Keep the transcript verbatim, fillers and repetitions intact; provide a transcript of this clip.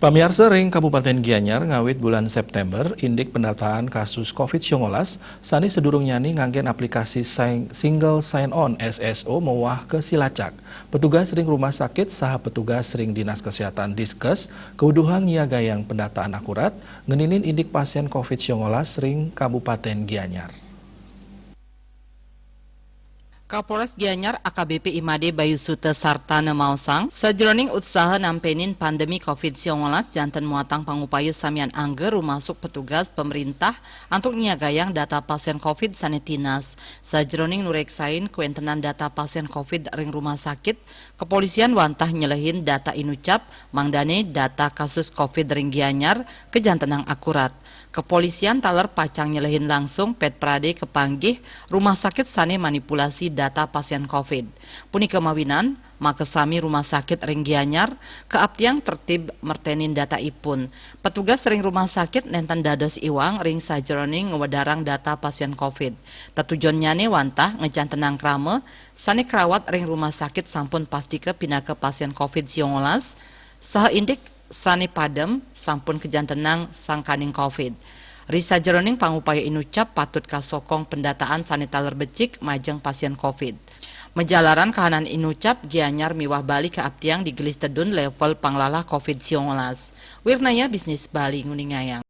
Pamiarsa, ring Kabupaten Gianyar, ngawit bulan September, indik pendataan kasus covid sembilan belas, sane sedurung nyane nganggen aplikasi sign- single sign-on S S O mewah ke silacak. Petugas ring rumah sakit saha petugas ring Dinas Kesehatan Diskes keuduhang nyiagayang pendataan akurat ngeninin indik pasien covid sembilan belas ring Kabupaten Gianyar. Kapolres Gianyar A K B P Imade Bayu Suta Sartana maosang, sajeroning utsaha nampenin pandemi covid sembilan belas, janten muatang pangupaya samian angga rumasuk petugas pemerintah antuk nyiagayang data pasien covid sane tinas. Sajeroning nureksain kawentenan data pasien covid ring rumah sakit, kepolisian wantah nyelehin data inucap, mangdane data kasus covid ring Gianyar kajantenang akurat. Kepolisian taler pacang nyelehin langsung ped prade kapanggih rumah sakit sane manipulasi data pasien covid. Punika mawinan, makasami rumah sakit ring Gianyar kaaptiang tertib mertenin data ipun. Petugas ring rumah sakit nenten dados iwang ring sajeroning ngwedarang data pasien covid. Tetujonnyane wantah ngajantenang krama sane krawat ring rumah sakit sampun pastika pinaka pasien covid sembilan belas, saha indik sane padem sampun kajantenang sangkaning covid. Ri sajeroning pangupaya inucap patut kasokong pendataan sane taler becik majeng pasien covid. Majalaran kahanan inucap, Gianyar miwah Bali kaaptiang digelis tedun level panglalah covid sembilan belas. Wirnaya Bisnis Bali nguningayang.